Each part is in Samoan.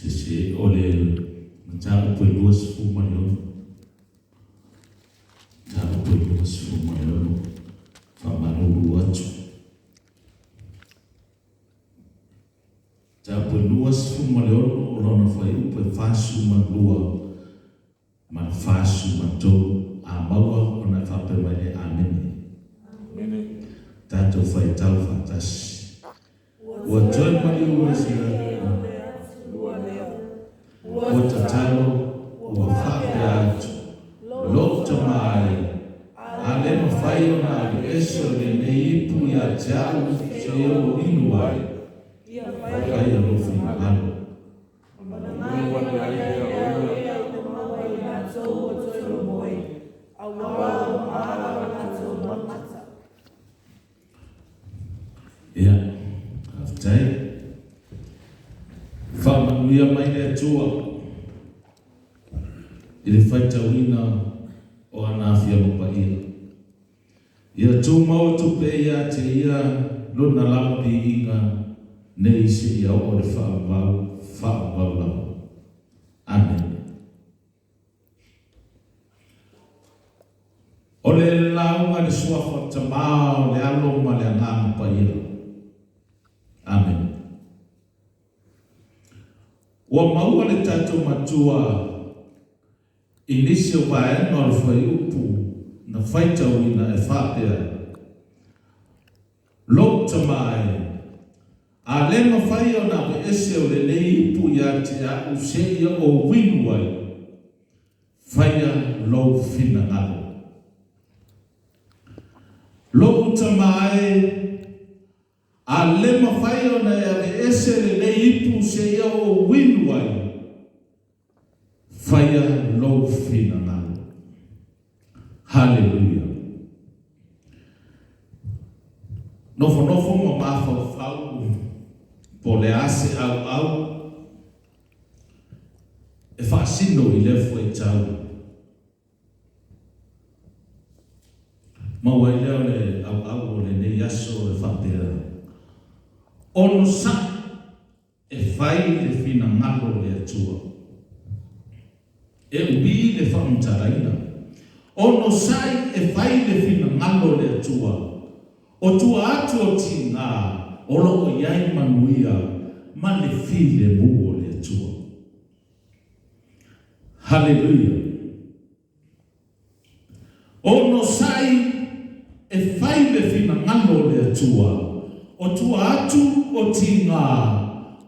Se o le mataupu e 26, mataupu e 26, faamalulu atu. Mataupu e 26 o lona fuaiupu e 42 ma le 43. A maua ona e faapea mai lea, Amene. Tatou faitau faatasi. Ua toe maliu ai se Ua tatalo, ua faapea atu, Lou tama e, a le mafai ona aveese o lenei ipu ia te au seia ou inu ai, faia lou finagalo. Ona maliu ane ai lea o ia i te maua i latou ua toe momoe, auā ua maala o latou mata. Ia, faafetai. Faamanuia mai le Atua i le faitauina o ana Afioga Paia. Ia tumau atu pea ia te ia lona lava piiga nei seia oo i le faavavau faavavau lava. Amene. O le lauga i le Suafa o le Tama, o le Alo ma le Agaga Paia. Amene. Ua maua le tatou Matua i nisi o vaega o le fuaiupu na faitauina e faapea, Lou tama e, a le mafai ona aveese o lenei ipu ia te a'u seia ou inu ai, faia lou finagalo. Lou tama e, a le mafai ona e aveese lenei ipu seia ou inu ai, Faia lou finagalo. Haleluia. Nofonofo ma mafaufau po o le a se ʻauʻau e faasino i lea fuaitau. Maua ai lea o le ʻauʻau o lenei aso e faapea, Onosai! E fai le finagalo o le Atua. E umi le faamatalaina. Onosai e fai le finagalo o le Atua. O tua atu o tiga o lo o i ai manuia ma le filemu o le Atua. Haleluia! Onosai e fai le finagalo o le Atua, o tua atu o tiga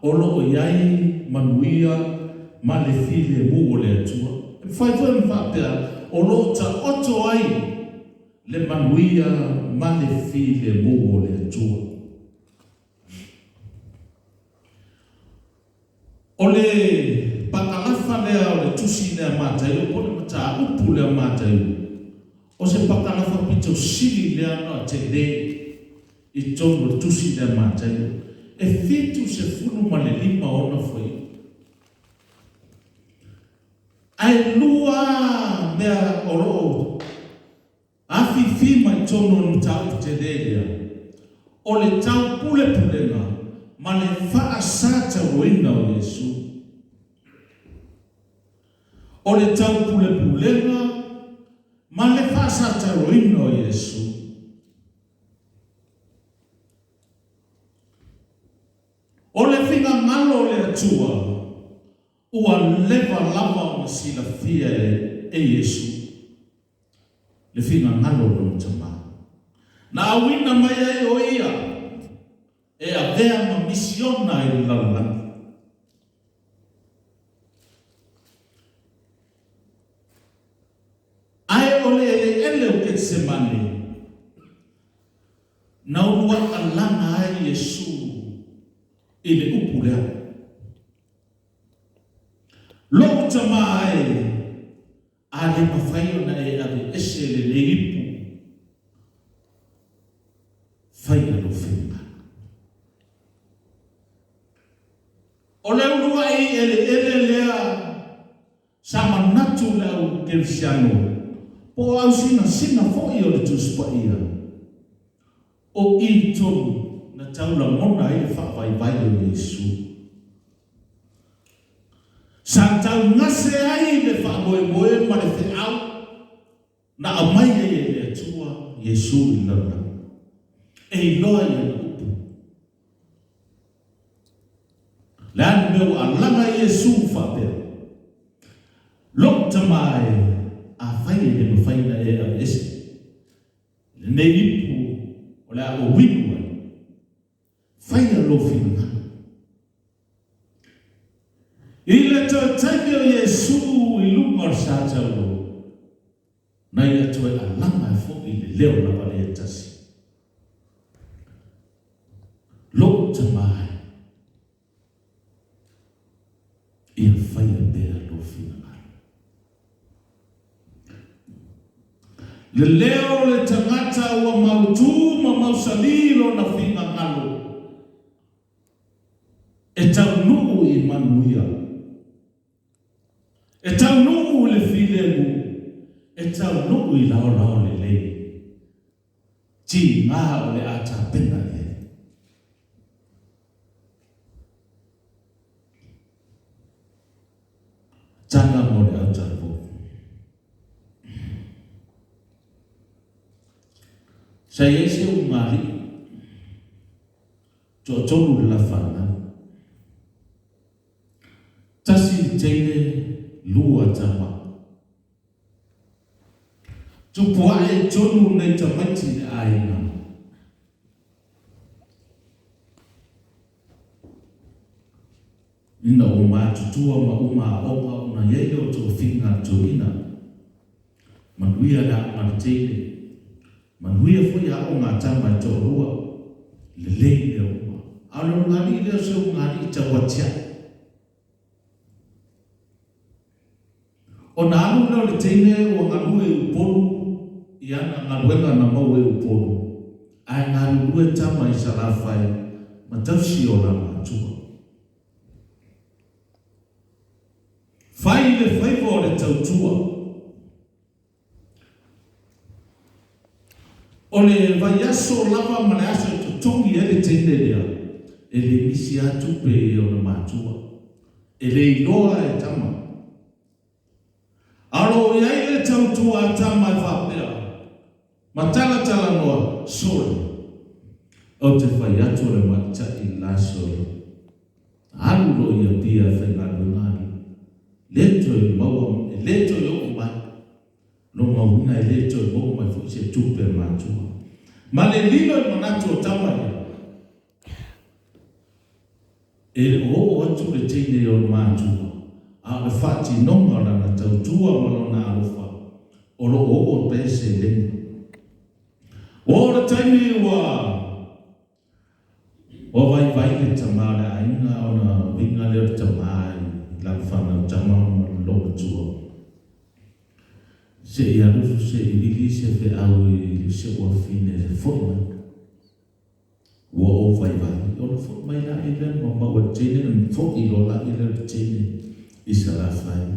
o lo o i ai manuia ma le filemu o le Atua. E mafai foi ona faapea, o lo o taoto ai le manuia ma le filemu o le Atua. O le pakalafa lea o le tusi lea Mataio po o le mataupu lea Mataio, o se pakalafa pito sili lea ona tele i totonu o le tusi lea Mataio, e 75 ona fuaiupu. Ae lua mea o lo o Afifi mai totonu o le mataupu tele lea, o le taupulepulega ma le faasatauaina o Iesu. O le taupulepulega ma le faasatauaina o Iesu. O le finagalo o le Atua ua leva lava ona silafia e Iesu. le finagalo o lona tama. Na auina mai ai o ia e avea ma misiona i le lalolagi. Ae o le eleele o Ketsemane, na uluaʻalaga ai Iesu i le upu lea, Lou tama e, A le mafai ona e aveese lenei ipu, faia lou finagalo. O le uluai eleele lea sa manatu le au kerisiano po o au sinasina foi o le Tusi Paia, o i tonu na tau lagona ai le faavaivai o Iesu. Sa taugase ai le faamoemoe ma le feau na aumai ai e le Atua Iesu i le lalolagi. E iloa i ana upu. Le a le mea ua alaga ai Iesu faapea, Lou Tama e, afai e le mafai ona e aveese lenei ipu o le a ou inu ai, faia lou finagalo. I le toe taimi o Iesu i luga o le sa taulou, na ia toe alaga ai foi le leo lava lea e tasi, Lou Tama e, ia faia pea lou finagalo. Le leo o le tagata ua mautū ma mausali lona finagalo, e taunuu i manuia, e taunuu i le filemu, e taunuu i laolao lelei, tiga o le a tapena i ai. Tala mo le autalavou. Sa i ai se ulugalii toatolu le la fanau. Tasi le teine, lua tama. Tupu ae i tonu nei tamaiti i le aiga. Ina ua matutua ma uma aoga ona i ai lea o tofiga a le toeaina. Manuia le aoga a le teine. Manuia foi aoga a tama e toalua. Lelei mea uma. A o le ulugalii lea o se ulugalii tau atiae. Ona alu lea o le teine ua galue i Upolu i ana galuega na maua i Upolu, ae galulue tama i Salafai ma tausi o la matua. Fai le faiva o le tautua. O le vaiaso lava ma le aso e totogi ai le teine lea, e le misi lava tupe i ona matua. E le iloa e tama. A o lo o i ai le tautua a tama e faapea, Ma talatalanoa, Sole, ou te fai atu o le maita'i i le la sole. Alu loa i Apia e faigaluega alii. Le toe maua, e le toe oo mai. Lona uiga e le toe maua mai foi se tupe a matua. Ma le lilo i manatu o tama ia, e le o oo atu le teine i ona matua, a o le faatinoga o lana tautua ma lona alofa, o lo o oo pea seleni. Ua oo le taimi ua Ua vaivai le tama o le aiga ona uiga lea o le tama i lana fanau tama ma le loomatua. Se i alu se i vili se feau i si ou afafine e foi mai. Ua ou vaivai ona foi mai laia lea ma maua e le teine ona foi loa laia lea o le teine i Salafai.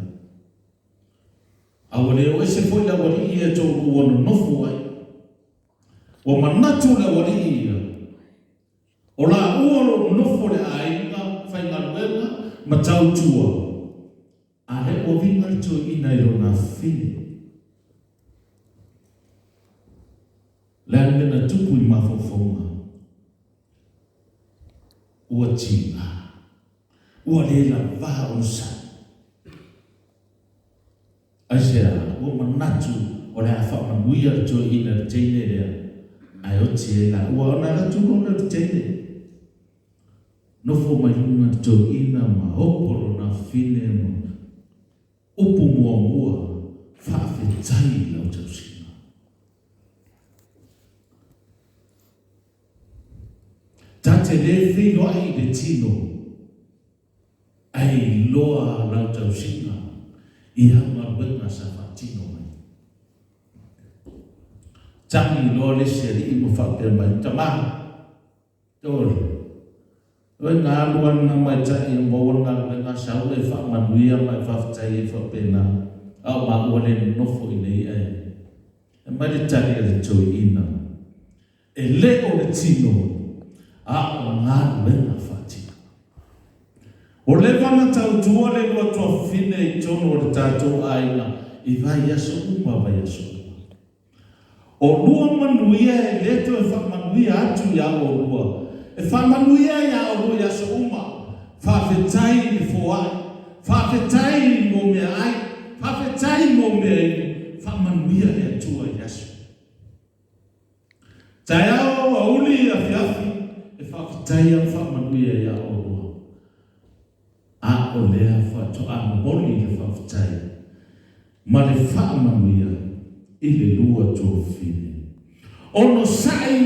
A ua le o ese foi le aualii ia e toalua nonofo ai. Ua manatu le aualii ia, o laua o lo o nofo le aiga faigaluega ma tautua, a lea ua viga le toeaina i lona afafine. O le a le mea na tupu i mafaufauga? Ua tiga. Ua le lavā onosai. Aisea? Ua manatu o le a faamanuia le toeaina i le teine lea, ae oti ai laua ona alu atu loa lea o le teine. Nofo mai luga le toeaina ma opo lona afafine ma upu muamua, Faafetai i lau tausiga. Ta te le feiloai i le tino. Ae iloa lau tausiga i au galuega sa faatino mai. Tagi loa le isi alii ma faapea mai, Tama, tole, oe na alu ana tamaitai e maua le galuega sau e faamanuia ma e faafetai ai faapena, a o maua le nonofo i nei ae aumai le tali a le toeaina. E le o le tino, a o galuega faatino. Ua leva ona tautua le lua tuafafine. tatou aiga i vaiaso uma vaiaso uma. Olua manuia e lē toe faamanuia atu iā olua, e faamanuia iā olua i aso uma. Faafetai i le foai, faafetai mo meaai, faafetai mo meainu, faamanuia le Atua i le aso. Taeao, aoauli, afiafi, e faafetaia ma faamanuia iā olua. A o lea faatoa momoli le faafetai ma le faamanuia i le lua tuafafine. Onosai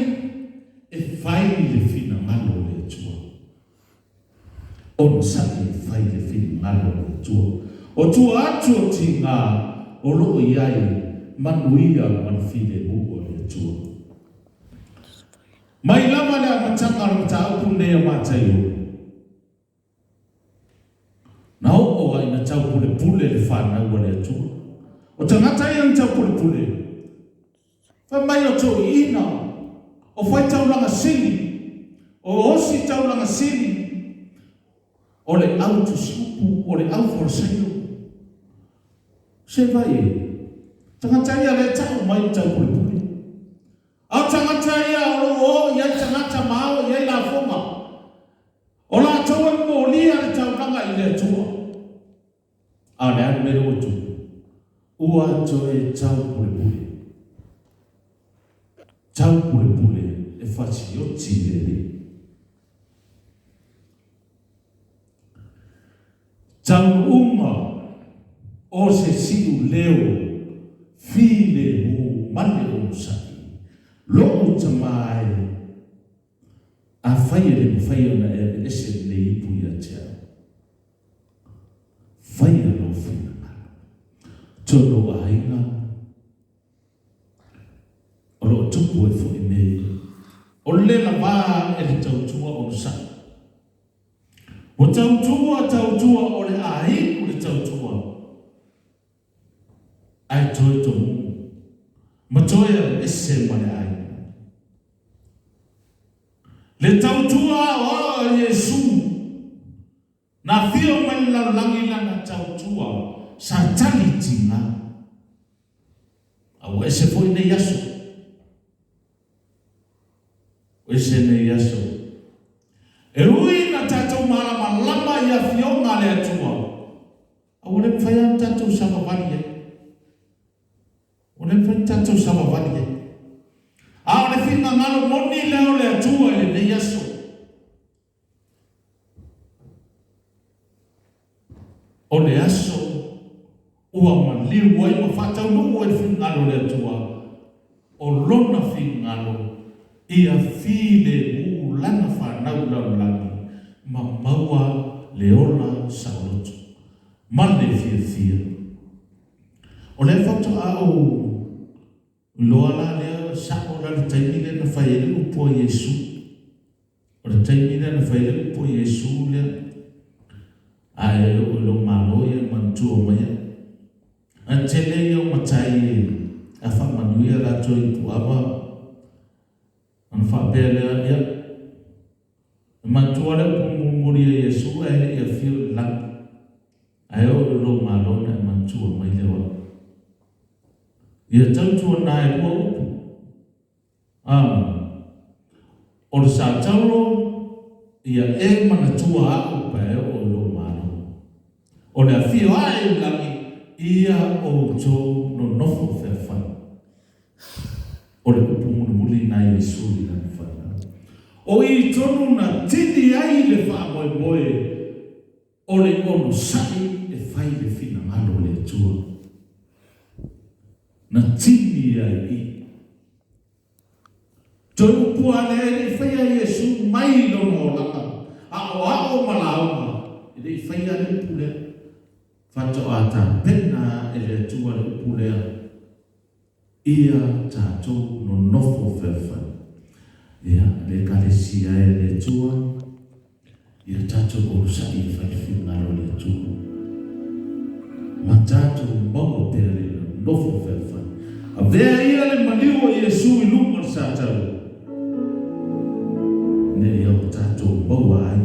e fai le finagalo o le Atua. Onosai e fai le finagalo o le Atua. O tua atu o tiga o lo o i ai manuia ma le filemu o le Atua. Mai lava le amataga o le mataupu lenei a Mataio, na oo lava ina taupulepule le fanau a le Atua. O tagata ia na taupulepule, fai mai o toeaiina, o faitaulaga sili, o ositaulaga sili, o le au tusiupu, o le au Farisaio. Se vaai i ai, tagata ia lea e tau mai le taupulepule. A o tagata ia o lo o o i ai tagata ma ao i ai lafoga, o latou e momolia le taulaga i le Atua. A o le a le mea lea ua tupu? Ua toe taupulepule. Taupulepule e fasioti le Alii. Taunuuga o se siuleo filemu ma le onosai, Lo'u Tama e, afai e le mafai ona e aveese lenei ipu ia te au, faia lou finagalo. Tonu aiga o lo o tupu ai foi mea ia. O le lava e le tautua onosai. Ua tautua, tautua, o le a iu le tautua, ae toe tomumu ma toe aveese ma le aiga. Le tautua aoao a Iesu, na afio mai le lalolagi lana tautua sa tali tiga. A ua ese foi nei aso. Ua ese nei aso. E ui ina tatou malamalama i afioga a le Atua, a ua le mafai lava ona tatou savavali ai. Ua le mafai ona tatou savavali ai. A o le finagalo moni lea o le Atua i lenei aso. O le aso ua maliu ai ma faataunuu ai le finagalo o le Atua, o Lona finagalo ia filemu Lana fanau i lalolagi ma maua le ola saoloto ma le fiafia. O lea faatoa ou Iloa la lea, sao la le taimi lea na fai ai le upu a Iesu. O le taimi lea na fai ai le upu a Iesu lea, A e oo i lou malo ia e manatua mai au. Ae tele ia o matai a faamanuia latou i Puava, ona faapea lea, Ia, e manatua le upu mulimuli a Iesu ae le i afio i le lagi. Ae oo i lou malo ona e manatua mai lea o au. Ia tautuana e lua upu. A, o le sa taulo, ia e manatua a'u pe a e oo i lou malo. O le afio ae i le lagi, ia outou nonofo fealofani. O le upu mulimuli na Iesu i lana fanau. O i tonu na tini ai le faamoemoe O le onosai e fai le finagalo o le Atua. Na tini ai i. Toe upu a lea e le i faia e Iesu mai lona olaga, aʻoaʻo ma lauga, e le i faia le upu lea. Faatoa tapena e le Atua le upu lea. Ia tatou nonofo fealofani. Ia, le Ekalesia e le Atua, ia tatou onosai e fai le finagalo o le Atua, ma tatou maua pea le nonofo fealofani. Avea ia le maliu o Iesu i luma o le Satani, ina ia o tatou maua ai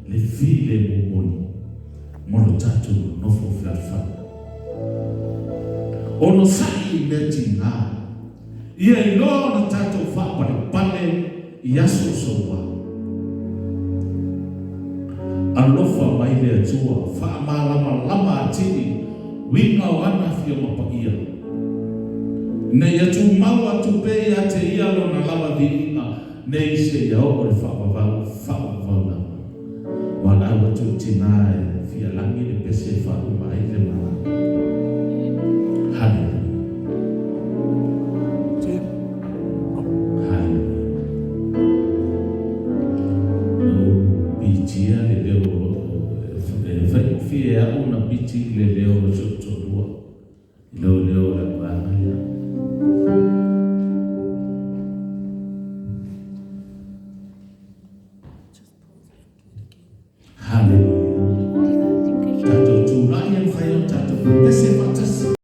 le filemu moni ma lo tatou nonofo fealofani. Onosai i mea tiga. Ia iloa ona tatou faapalepale i aso soua. Alofa mai le Atua, faamalamalama atili uiga o ana Afioga Paia. Ina ia tumau atu pea ia te Ia Lona lava viiga nei seia oo i le faavavau faavavau lava. Valaau atu i le tina e fia lagi le pese e faauma ai le malama. Haleluia. Haleluia. Na ou pitia le leo o loo e faigofie e au ona piti le leo o si ou toalua i lo leo o lau vaega lea. Haleluia. Tatou tulai e mafai.